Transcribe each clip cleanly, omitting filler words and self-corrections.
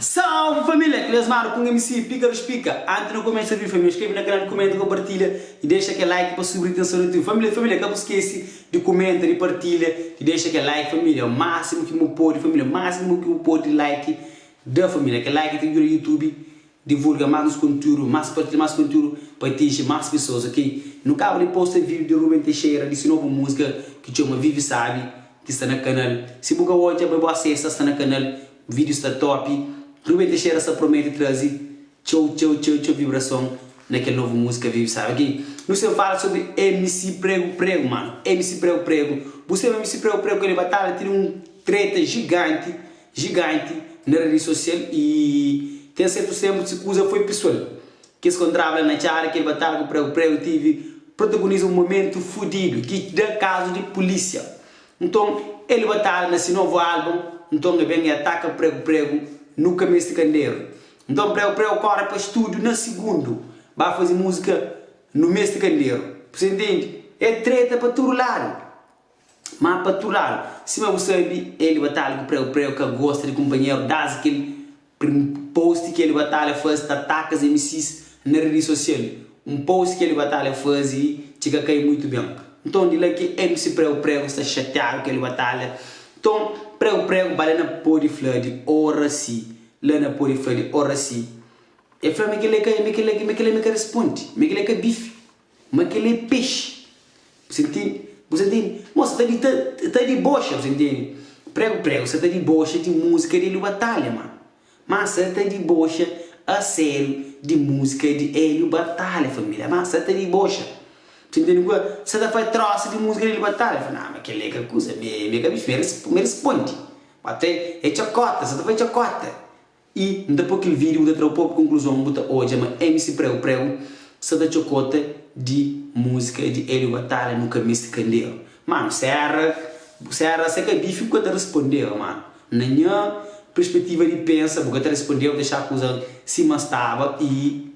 Salve família, Cleosmar ku MC Pícaros Pica. Antes nu começa vídeo família, inscreve na canal, comenta, compartilha e deixa aquele like pa subir atenção no YouTube. Família, família, ka bu esquece de comenta, de partilha e deixa aquele like família, o máximo que mu pode família, o máximo que mu pode like da família. Aquele like ta ajuda YouTube divulga más nos kontiúdu, más partilha más kontiúdu pa atinji más pesoas, ok? Nu kaba di posta vídiu di Ruben Teixeira di si novu múzika ki txoma Vive Sabi ki sta na kanal. Si bu ka odja, bai bu asesa, sta na kanal, vídiu sta top. Ruben Teixeira sta promete traze txeu txeu txeu txeu vibrason na kel novu múzika Vive Sabi, ok? Nu sen fala sobri MC Prego Prego, manu, MC Prego Prego. Bu sabe MC Prego Prego kel batalha tene un treta jiganti Jiganti na redi sosial y ten sertus tenpu si kuza foi pesual. Kes kontraba la na txada kel batalha ku pregu pregu tivi protagoniza un momentu fudidu ki da kazu di pulisia. Nton el batalha na si novu album nton e ben e ataka pregu pregu nu ka mesti kanderu. Nton pregu pregu kore pa studiu na sigundu ba fazi muzika nu mesti kanderu. Bu ntende? E treta pa tudu ladu. Má pa tudu ladu, sima bu sabe, Eli Batalha ku Pregu Pregu ka gosta di kunpanheru dásdi kel post ki Eli Batalha faze ta ataka es MCs na redi sosial. Un post ki Eli Batalha faze txiga kai muitu ben. Nton di la ki MC Pregu Pregu sta xatiadu ku Eli Batalha. Nton Pregu Pregu ba la na pode fla di Oracy, la na pode fla di Oracy. El fla ma kel-la é ka, ma kel-la, ma kel-la mi ka responde, ma kel-la é ka bifi. Ma kel-li é pexi. Bu sa ntende? Bu sa ntende? Mo sa ta di ta ta diboxa, bu sa ntende? Pregu pregu sa ta diboxa di múzika di Hélio Batalha, ma. Ma sa ta diboxa a sériu di múzika di Hélio Batalha, família. Ma sa ta diboxa. Bu sa ntende kua? Sa ta fai trósa di múzika di Hélio Batalha. Fla, nah, ma kel-li é ka kuza, mi mi é ka bife, mi responde. Ma te é txokóta, sa ta fai txokóta. I N ta poi kel vídiu bu ta tra bu própi konkluzon bu ta odja ma MC Pregu Pregu sa ta txokota di múzika di Hélio Batalha Nu Ka Meste Kanderu. Manu, serra serra se ka bifi bu ka ta respondeba manu. Na nha perspetiva di pensa bu ka ta respondeba bu ta dexa kuza sima staba i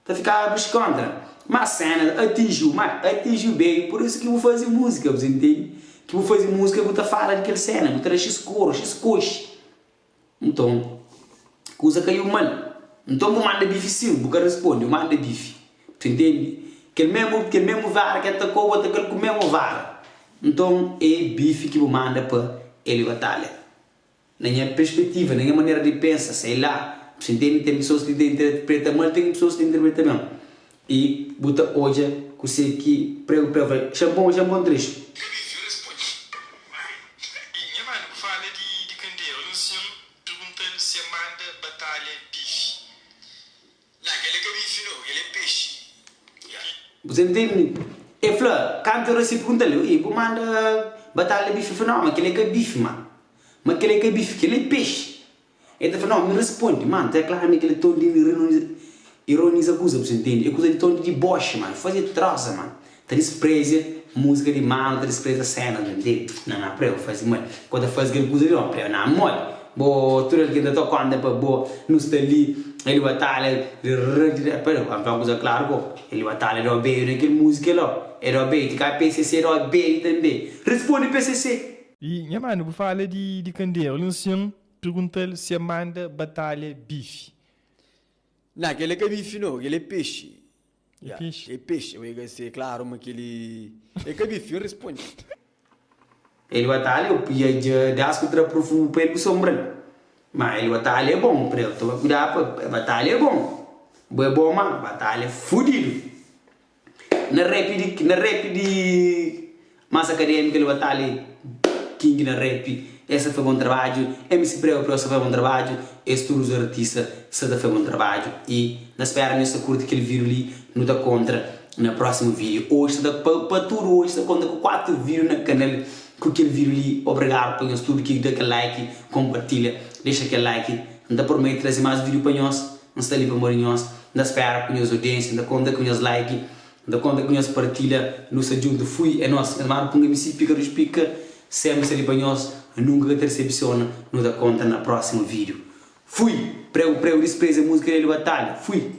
ta fikaba bus kontra. Ma sena atinjiu ma atinjiu bem pur isu ki bu fazi múzika bu sa intende? Ki bu fazi múzika bu ta fala di kel sena bu ta da xis koru xis koxi. Nton, kuza kaiu mal. Nton, bu manda bifi sin, bu ka responde, bu manda bifi. Bu intende? Kel memu, kel memu vara ki el ta kau, bu ataka-l ku memu vara. Nton, é bifi ki bu manda pa Hélio Batalha. Na nha perspetiva, na nha manera di pensa, sei la, bu intende? Ten pesoas ki ta interpreta mal, ten pesoas ki ta interpreta ben. I bu ta odja kuse ki pregu pregu fla, Xanpon, xanpon trixu. Ka bifi, eu respondi. I nha manu bu fala di di kanderu li un pergunta-l si e manda batalha bifi. Nha, kel é ka bifi no, kel é pexi. Ya. Bu ta ntende? E fla, kantu eu resi pergunta-l, i bu manda batalha bifi? El fla, no, ma kel é ka bifi, ma. Ma kel é ka bifi, kel é pexi. El ta fla, No, mi responde, man, ta é klaru mi kel ton di ironiza kuza, bu sa ntende? É kuza di ton di diboxi, man, faze trosa, man, ta disprezia múzika di manu, ta dispreza sena, bu sa ntende? Na, na, preu, faze mal, ko ta faze kel kuza li, no, preu, na, modi? Bo, tudu algen ta ta konta pa bo, nu sta li, el batalha, preu, ba fla kuza klaru go, el batalha da obedu na kel múzika la, el da obedu, ti ka PCC da obedu tanbe, responde PCC! I nha manu, bu fala di di kanderu li, un sin Pergunta-l si e manda batalha bifi. Nah, kel é ka bifi no, kel é pexi. É pexi? É pexi. Oi, ka se klaru ma kel é ka bifi, N responde. El batalha eu pia dja das ku tra prufumu pa el ku sombra-l. Ma el batalha é bon, prel toma kuidadu pa batalha é bon. Bo é bon ma batalha é fudidu. Na rap di na rap di Massa Académica li batalha king na rap es sa fai bon trabadju MC Prego Prego sa fai bon trabadju es tudu os artista sa ta fai bon trabadju y na spera nhos ta kurti kel video li nu ta kontra na próximo video oji sa ta pa pa tudu oji sa konta ku 4 video na kanal ku kel video li obrigadu pa nhos tudu ki da kel like konpartilha dexa kel like N ta promete traze mas video pa nhos N sta li pamodi nhos, N ta spera ku nhos audiência, N ta konta ku nhos like, N ta konta ku nhos partilha, nu sta djuntu, fui, é nos, nhas manu punga MC pika dus pika, sempre sta li pa nhos, nunka ka ta decepciona, nu ta konta na próximo vídeo. Fui! Prego prego dispreza música di Hélio Batalha, fui!